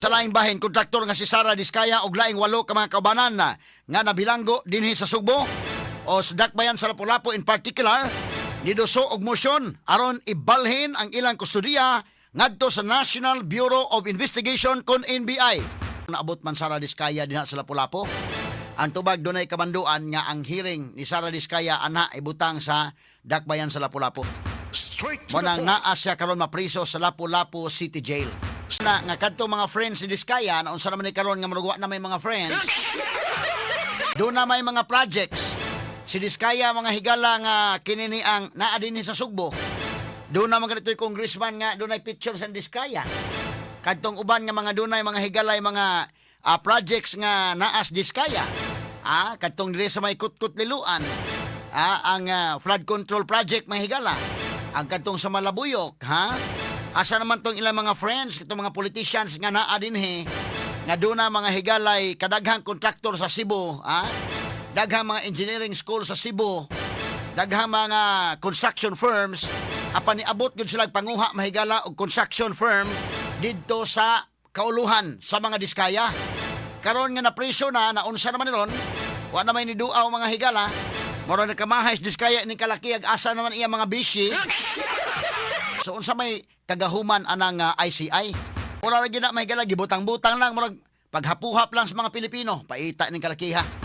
Sa laing bahin, kontraktor nga si Sara Diskaya og laing walo ka mga kaubanan na nga nabilanggo dinhi sa Sugbo o sa Dakbayan sa Lapu-Lapu in particular, niduso og motion aron ibalhin ang ilang kustudiya ngadto sa National Bureau of Investigation kon NBI. Naabot man Sara Diskaya dinha sa Lapu-Lapu. Ang tubag, dunay kamanduan nga ang hearing ni Sara Diskaya ana ibutang sa Dakbayan sa Lapu-Lapu. Straight to the Mo nang point. naa siya karon mapriso sa Lapu-Lapu City Jail. Na nga kadto mga friends ni Diskaya na unsa naman ni karon nga murag na may mga friends. Doon na may mga projects. Si Diskaya, mga higala, nga kinini ang naa dinhi sa Sugbo. Doon na mga ganito'y congressman nga doon ay picture sa Diskaya. Kadtong uban nga mga dunay mga higalay mga projects nga naas Diskaya. Kadtong diri sa may Kutkut Liloan. Ang flood control project, mga higala. Ang kadtong sa Malabuyok, ha? Asa naman tong ilang mga friends, itong mga politicians nga naa dinhi nga doon na mga higalay kadaghang kontraktor sa Cebu, ha? Daghang mga engineering school sa Cebu, daghang mga construction firms, apan niabot gyud sila panguha, mahigala, og construction firm didto sa kauluhan sa mga Diskaya. Karon nga napriso na, naunsa naman ni ron, wa na may niduaw, mga higala. Mura na kamahay sa Diskaya ni kalaki ag asa naman iya mga bisi. So unsa may kagahuman anang ICI? Mura ra gyud na, mahigala, gibutang-butang lang, murag paghapuhap lang sa mga Pilipino, paita ning kalakiha.